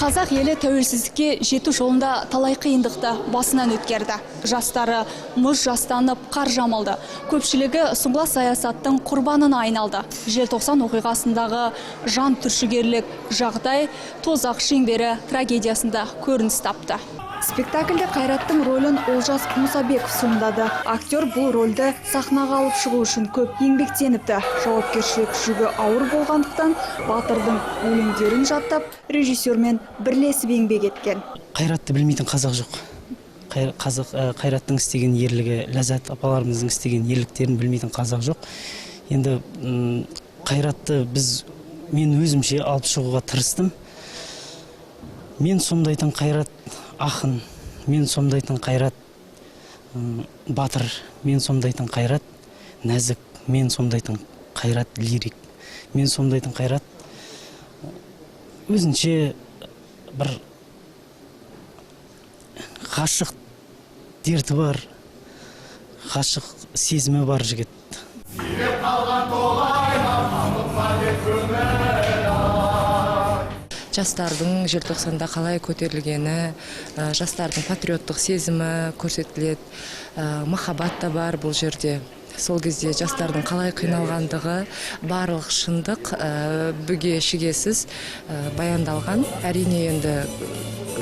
Қазақ елі тәуелсіздікке жету жолында талай қиындықты басынан өткерді. Жастары мұз жастанып, қар жамылды. Көпшілігі сұңғыла саясаттың құрбанына айналды. Желтоқсан оқиғасындағы жан түршігерлік жағдай «Тозақ шеңбері» трагедиясында көрініс тапты. Спектакльде Қайраттың рөлін Олжас Мұсабеков сомдады. Актер бұл рөлді сахнаға алып шығу үшін көп еңбектеніпті. Жауапкершілік жүгі ауыр болғандықтан, батырдың өлеңдерін жаттап, режиссермен бірлесіп еңбек еткен. Қайратты білмейтін қазақ жоқ. Қазақ Қайраттың істеген ерлігі, Ләззат апаларымыздың істеген ерліктерін білмейтін қазақ жоқ. Енді Қайратты біз, мен өзімше алып шығуға тырыстым. Мен сомдайтын Қайрат ақын, мен сомдайтын Қайрат батыр, мен сомдайтын Қайрат нәзік, мен сомдайтын Қайрат лирик, мен сомдайтын Қайрат өзінше бір ғашық дерті бар, ғашық сезімі бар жігіт. Жастардың желтоқсанда қалай көтерілгені, жастардың патриоттық сезімі көрсетіледі, махаббат та бар бұл жерде. Сол кезде жастардың қалай қиналғандығы, барлық шындық бүге шігесіз баяндалған. Әрине, енді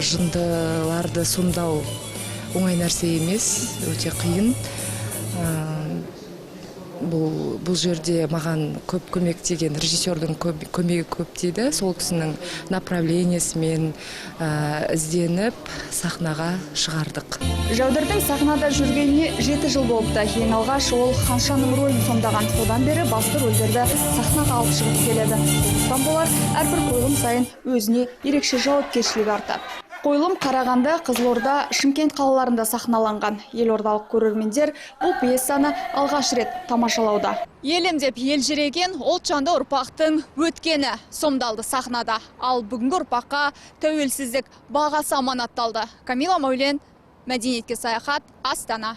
жындыларды сомдау оңай нәрсе емес, өте қиын. Бұл жерде маған көп көмектеген режиссердің көмегі көп тиді. Сол кісінің направлениесімен ізденіп сахнаға шығардық. Жәудірдің сахнада жүргеніне 7 жыл болыпты. Ең алғаш ол Ханшаның рөлін сомдаған. Содан бері басты рөлдерді сахнаға алып шығып келеді. Сондықтан болар, әрбір қойылым сайын өзіне ерекше жауапкершілік артады. Қойылым Қарағанды, Қызылорда, Шымкент қалаларында сахналанған. Елордалық көрермендер бұл пьесаны алғаш рет тамашалауда. Елім деп елжіреген ұлтжанды ұрпақтың өткені сомдалды сахнада. Ал бүгінгі ұрпаққа тәуелсіздік бағасы аманатталды. Камила Мәулен, «Мәдениетке саяхат», Астана.